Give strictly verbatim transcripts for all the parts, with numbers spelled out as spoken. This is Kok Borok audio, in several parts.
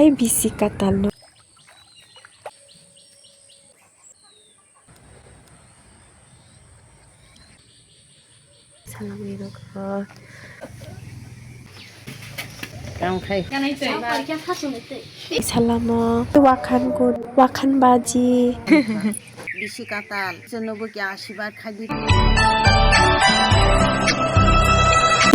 Bisi katal no. Salami rok. Kam khai. Salamo wakhan gun, wakhan baji. Bisi katal, jono bo kya asibad khai di.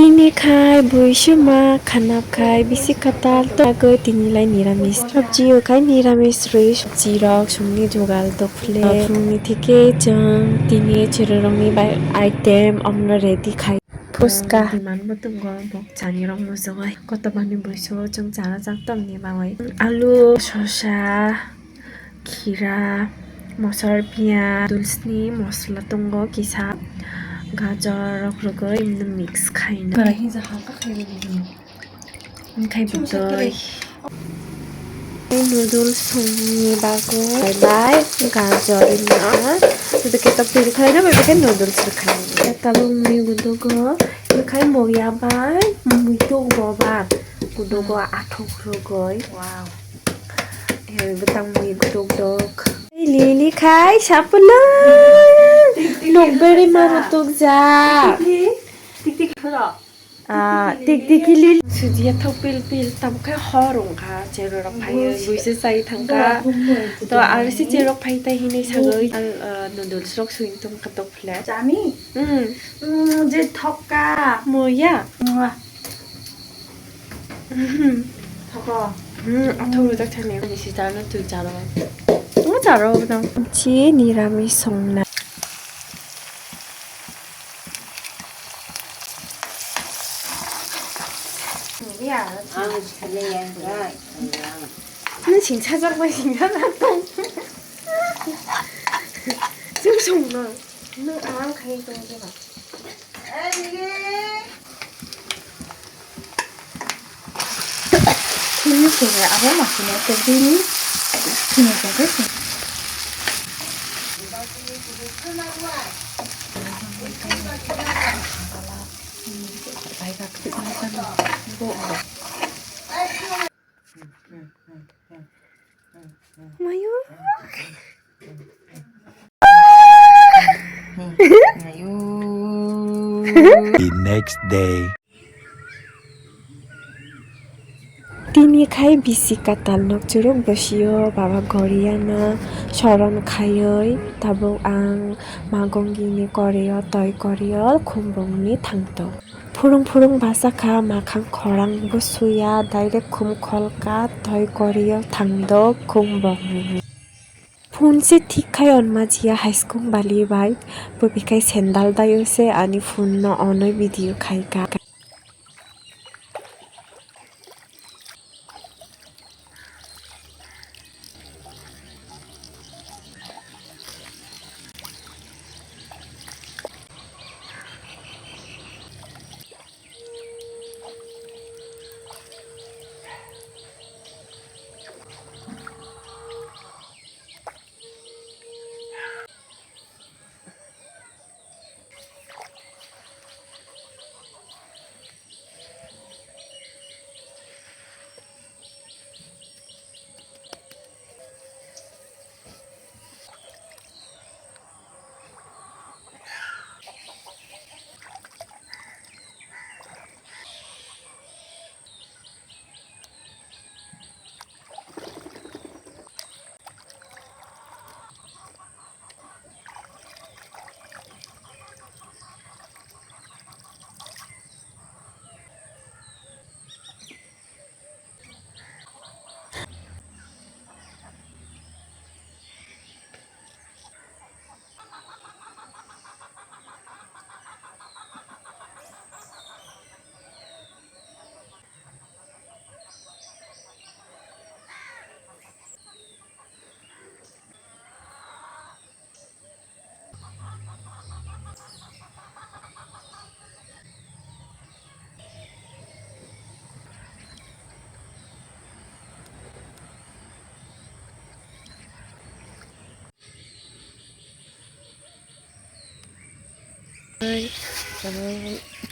Tini khai buisuma khanap khai bisi katal to agoi tini lai niramis. Sabji o khai niramis rwi sabji rok songni jugal dokhle. Phungni theke chwng tini chwrwrokni bai item omno ready khai. Phuska. Demand bo tongo, bok chani rok mujungoi. Kotobani buisu chwng chana chak tongni bagwi. Alu, sosa, khira, mosor, piyaj, noodles ni mosla tongo kisa, gajor rok rwgwi mix khaina. Wngkhai bwtwi. Noodles songni bagwi bai gajor rwna. Bwkhe tok twi rwkhaina bai bwkhe noodles rwkhaina. Talungni gudogo bwkhai moya bai muituk boba gudogo athuk rwgwi. Wow. Bwtang muituk dok. Lili khai sapulung. Nok beri maro tukjak. Tik tik khoro. Ah, tik tik kili. Sujiya thok pil pil tam khai hor wngkha, cherok rok phai buisi sai thangkha. To aro si cherok phai tai hinwi sagwi, ah, noodles rok sui tong kha tok phle. Chami? Hmm. Hmm, je thokka. Moya. Mwah. Thoko. Hmm, athok rwjak thani. Ani si chano twi charo. Tamo charo tamo. Chi niramis songna. Nwng singsa jak bai singsa jak tong. Chwng songno. Nwng ang khai tong jeba. Chini sini abo masini tebini sini tongkhe sini. Mayu. The next day. Tini khai bisi katal nokchuruk bwsio baba Goriyano soron khaiwi tabuk ang magongini korio toi korio khumbungni thangtok. Phurung phurung basa kha, makhang khorang bo suya, direct khum kholka, toi korio thangdok khum bongni. Phone se thik khai onma jiya haiskung bali bai, bo bikai sandal dai o se ani phone no onoi video khai ka.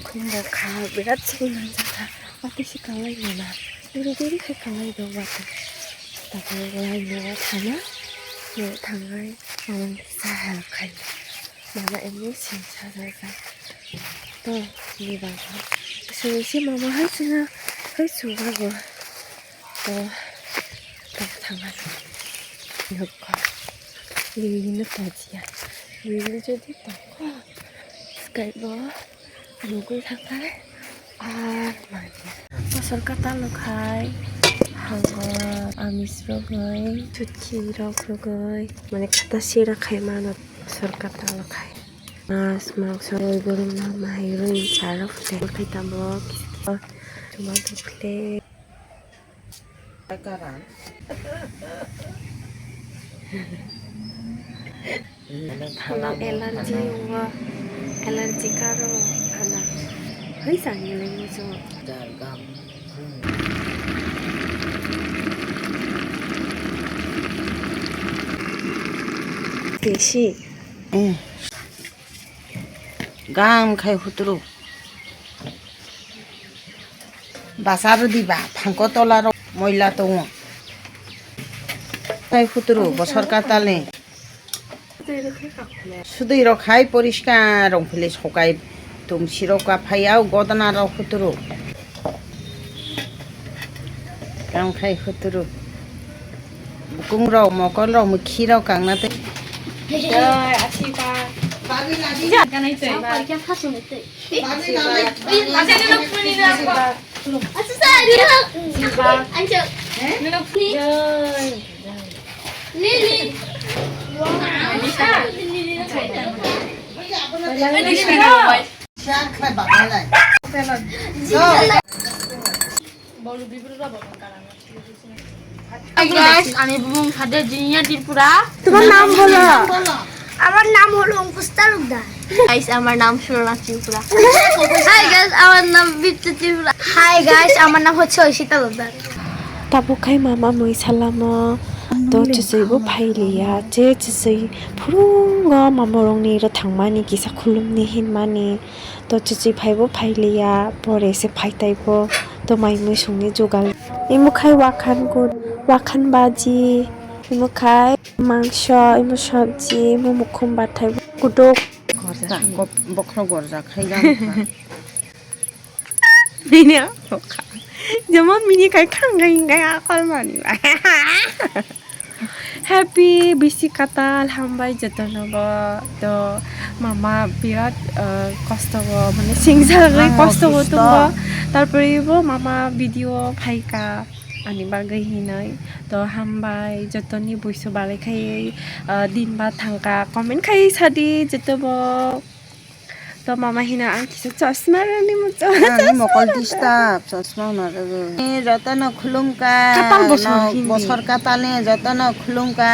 Khumbo kha birat chikon nang jakha, watwi se kanglai nana. Duri duri khe kawai do water. Tabuk lai no thana. No thangai mamang kisa help khai. Mama emni sing sa sa sa. To ni ba. Sing si mama hai sing hai sing ba go. To to thangai. Nokko. Ni ni no to jia. Ni ni jodi to ko. Sky bo. Nugui thangkha. Ar mani. Bosor katal khai. Hangor amis rogoi. Chuchi rok rogoi. Mane kata sira khai mano bosor katal khai. Mas mangso roi borom na mai roi chara fute. Khai tamo kis kis. Chuma dukle. Ano allergy wa, allergy karo ana. Hei sangni lai muso. Tesi. Gam khai huturu. Basa rwdi ba, phangko tola rok moila tongo. Khai huturu, bosor katalni. Sudui rok hai poriskar rong phili sokai tum sirok ka phai au godana rok huturu. Kam khai huturu. Bukung rok, mokol rok, mukhi rok kangna tei. Oi, asi ba. Babi lagi. Kanai tei. Babi lagi. Asi ba. Asi ba. Nilok ni. Lili. Lili. Hi guys, আমি বুবুং সাদে জিনিয়া ত্রিপুরা। তোমার নাম বলো। আমার নাম হলো অঙ্কুশ তালুকদার। Guys, আমার নাম সুরনা ত্রিপুরা। Hi guys, আমার নাম বিট্টু ত্রিপুরা। Hi guys, আমার নাম হচ্ছে ঐশী Talukdar. Tabuk khai mama mui salamo, to chuchwi bo phailiya, je chuchwi phurungo mamorokni rwthangmani kisa khulumni hinmani. To chuchwi phaibo phailiya, pore se phai taibo, to mai mui songni jugal. Imo khai wakhan gun, wakhan baji, imo khai mangso, imo sabji, imo mukhum bathai, kutuk. Gorja, kop-, bokhorok gorja khai jang kha. Bini ang kha. Jemon bini khai khang khai khai akol mani. Happy bisi katal hambai jotono bo. To mama birat, eh, kosto bo, mane singsa gwi kosto bo tongo. Tarpore bo mama video phaika ani bagwi hinoi. To hambai jotoni buisu balai khai, eh, din ba thangka comment khai sadi joto bo. To mama hino ang kisa chosma rwni muchung. Ani mokol disturb, chosma hwnna rwgo. Ni jotono khulumkha. Katal bosor hini. Bosor katal ni jotono khulumkha.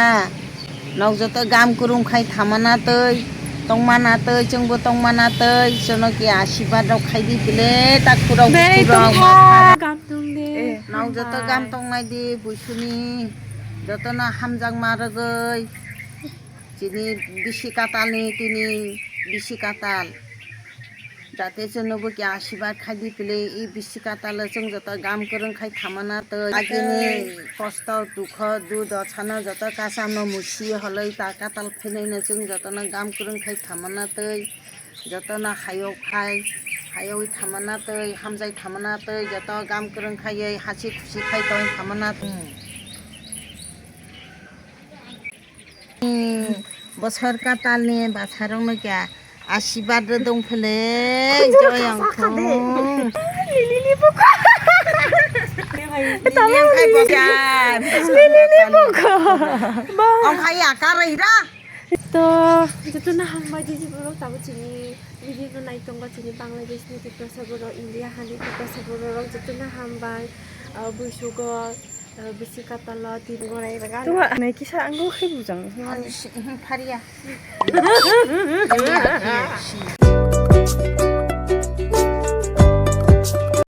Nok joto gam kwrwng khai thamana twi, tongmana twi, chwngbo tongmana twi, jono ki asibad rok khai di bile, ta khurok. Bere khurok tongkha, gam tong de. Eh, nok joto gam tongnai di, buisuni jotono hamjakma rwgwi. Chini bisi katal ni tini bisi katal. Jate chwngno bo khe asibad khai di pili, i bisi katal o chwng joto gam kwrwng khai thamana twi. Agini kosto dukho dudosano joto kasano musi holoi ta katal phainaino chwng jotono gam kwrwng khai thamana twi. Jotono hayok khai, hayogwi thamana twi, hamjai thamana twi, joto gam kwrwng khaiwi hasi khusi khai tong thamana twi. Hmm, bosor katal ni bwsarok no kya asibad rw dong phele joy ang thung. Lili ni buko. Lili ang khai bokha. Lili ni buko. Ang khai akar ira. To, joto na hambai jiji borok tabo chini video no nai tongo chini Bangladesh ni Tiprasa borok, India hani Tiprasa borok joto na hambai, ah, buisugo. Bisi katalo tin gorai raga. Tuma nai kisa anggo khe bujang. Ani si, hmm, pharia.